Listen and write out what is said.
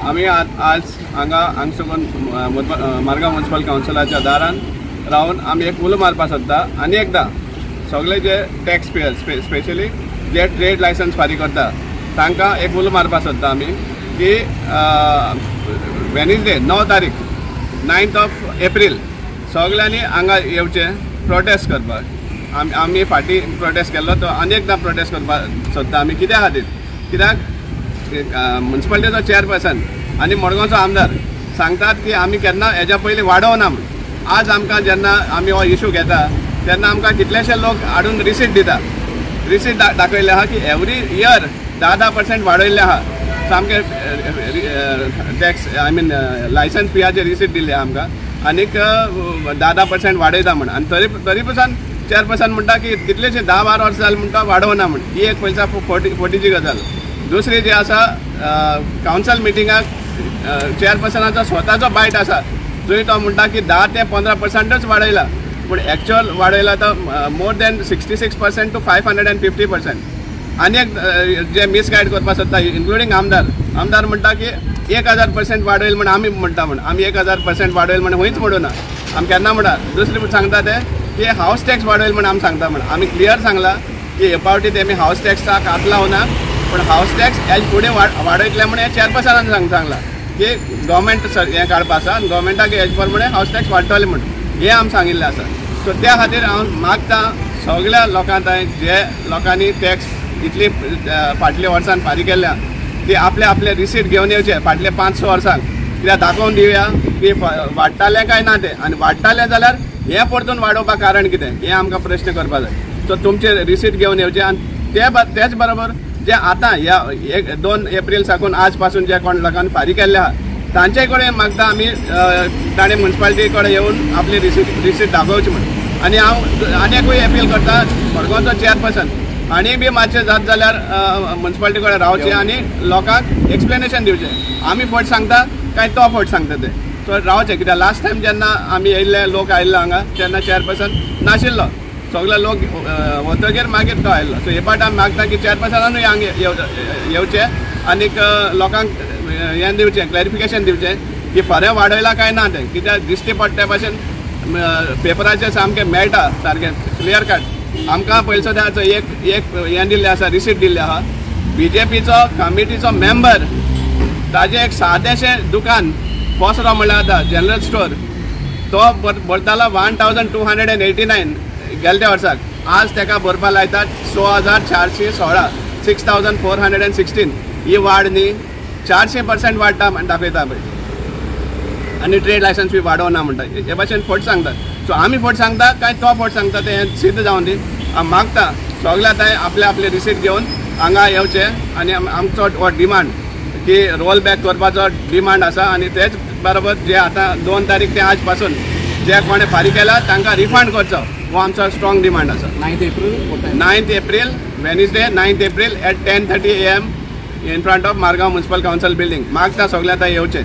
आमी आज हांगा हांगसकून मारगांव म्युनिसिपल कावन्सिलाच्या दारान रावन आमी एक उलो मारपाक सोदता आनी एकदां सगळे जे टॅक्स पेयर स्पेशली जे ट्रेड लायसन्स फारीक करता तांकां एक उलो मारपाक सोदता आमी की वेनसडे 9 तारीख 9th of April सगळ्यांनी हांगा येवचें प्रोटेस्ट करपाक. आमी फाटीं प्रोटेस्ट केल्लो तो आनी एकदां प्रोटेस्ट करपाक सोदता आमी. कित्या खातीर? कित्याक म्युनिसिपालिटीचो चेअरपर्सन आनी मडगांवचो आमदार सांगतात की आमी केन्ना हेज्या पयलीं वाडोवना म्हूण. आज आमकां जेन्ना आमी हो इशू घेता तेन्ना आमकां कितलेशे लोक हाडून रिसीट दिता. रिसीट दाखयल्ले आहा की एवरी इयर 10-10% वाडयल्ले आहा सामके tax I mean licence फियाचे receipt दिल्ले आहा आमकां आनीक 10-10% वाडयता म्हूण. आनी तरी पसून चेअरपर्सन म्हणटा की कितलेशे 10-12 वर्सां जालीं म्हणटा वाडोवना म्हूण. ही एक पयसा फोटीची गजाल. दुसरी जी आसा कावन्सिल मिटिंगाक चेअरपर्सनाचो स्वताचो बायट आसा जंय तो म्हणटा की 10 ते 15%च वाडयला पूण एक्चुअल वाडयला तो मोर दॅन 66% टू 550%. आनी एक जे मिसगायड करपाक सोदता इन्क्लुडींग आमदार. आमदार म्हणटा की 1000% वाडयल म्हण आमी म्हणटा म्हण आमी 1000% वाडयल म्हण खंयच म्हणूना आमी केन्ना म्हणा. दुसरी सांगता ते की हावस टॅक्स वाडयल म्हण आमी सांगता म्हण. आमी क्लियर सांगला की हे पावटी तेमी हावस टॅक्साक हात लावना पूण हावस टॅक्स हेज फुडें वाडयतले म्हण हे चेअरपर्सनान सांगला की गव्हर्मेंट हें काडपा आसा आनी गव्हर्मेंटाक हेज प्रमाणे हावस टॅक्स वाडटले म्हण हें आमी सांगिल्लें आसा. सो त्या खातीर हांव मागता सगळ्या लोकांक जे लोकांनी टॅक्स इतली फाटल्या वर्सान फारीक केल्या ती आपले आपले रिसीट घेवन येवचे फाटले 5-6 वर्सांक कित्याक दाखोवन दिवया की वाडटालें काय ना तें आनी वाडटालें जाल्यार हें परतून वाडोवपाक कारण कितें हें आमकां प्रश्न करपाक जाय. सो तुमचे रिसीट घेवन येवचे आनी तेच बरोबर जे आतां ह्या 1-2 एप्रील साकून आज पासून जे कोण लोकांनी फारीक केल्ले आहा तांचे कडेन मागता आमी ताणें म्युनिसिपालिटी कडेन येवन आपली रिसीट दाखोवची म्हूण. आनी हांव आनी एकूय अपील करता मडगांवचो चेअरपर्सन आनी बी मातशें जात जाल्यार म्युनिसिपालिटी कडेन रावचें आनी लोकांक एक्सप्लेनेशन दिवचें. आमी फट सांगता काय तो फट सांगता तें. सो रावचें कित्याक लास्ट टायम जेन्ना आमी येयल्ले लोक आयिल्ले हांगा तेन्ना चेअरपर्सन नाशिल्लो सगळे लोक वतगीर मागीर तो आयिल्लो. सो हे पाट आमी मागता की चेअरपर्सनानूय हांगा येवचें आनीक लोकांक हें दिवचें क्लॅरिफिकेशन दिवचें की फाल्यां वाडयलां काय ना तें कित्याक दिश्टी पडटा भाशेन पेपराचेर सामकें मेळटा सारकें क्लियर कट. आमकां पयलीं सद्याचो एक एक हें दिल्लें आसा रिसीट दिल्लें आहा बीजेपीचो कमिटीचो मेंबर ताजें एक सादेशें दुकान पसरो म्हणल्यार आतां जनरल स्टोर तो भरतालो 1289 गेल्या वर्साक. आज ताका भरपाक लायतात 6416 6416. ही वाड न्ही 400% वाडटा दाखयता पळय आनी ट्रेड लायसन्स बी वाडोवना म्हणटा हे भाशेन फट सांगतात. सो आमी फट सांगता काय तो फट सांगता तें सिद्ध जावन दी. हांव मागता सगळे आतां आपले आपले रिसीट घेवन हांगा येवचें आनी आमचो हो डिमांड की रोल बॅक करपाचो डिमांड आसा आनी तेच बरोबर जे आतां 2 तारीख ते आज पासून जे कोणें फारीक केला तांकां रिफंड करचो हो आमचो स्ट्रॉंग डिमांड आसा. 9th April 9th April Wednesday 9th April at 10:30 AM in front of Margao municipal council building. मागता सगळे आतां येवचें.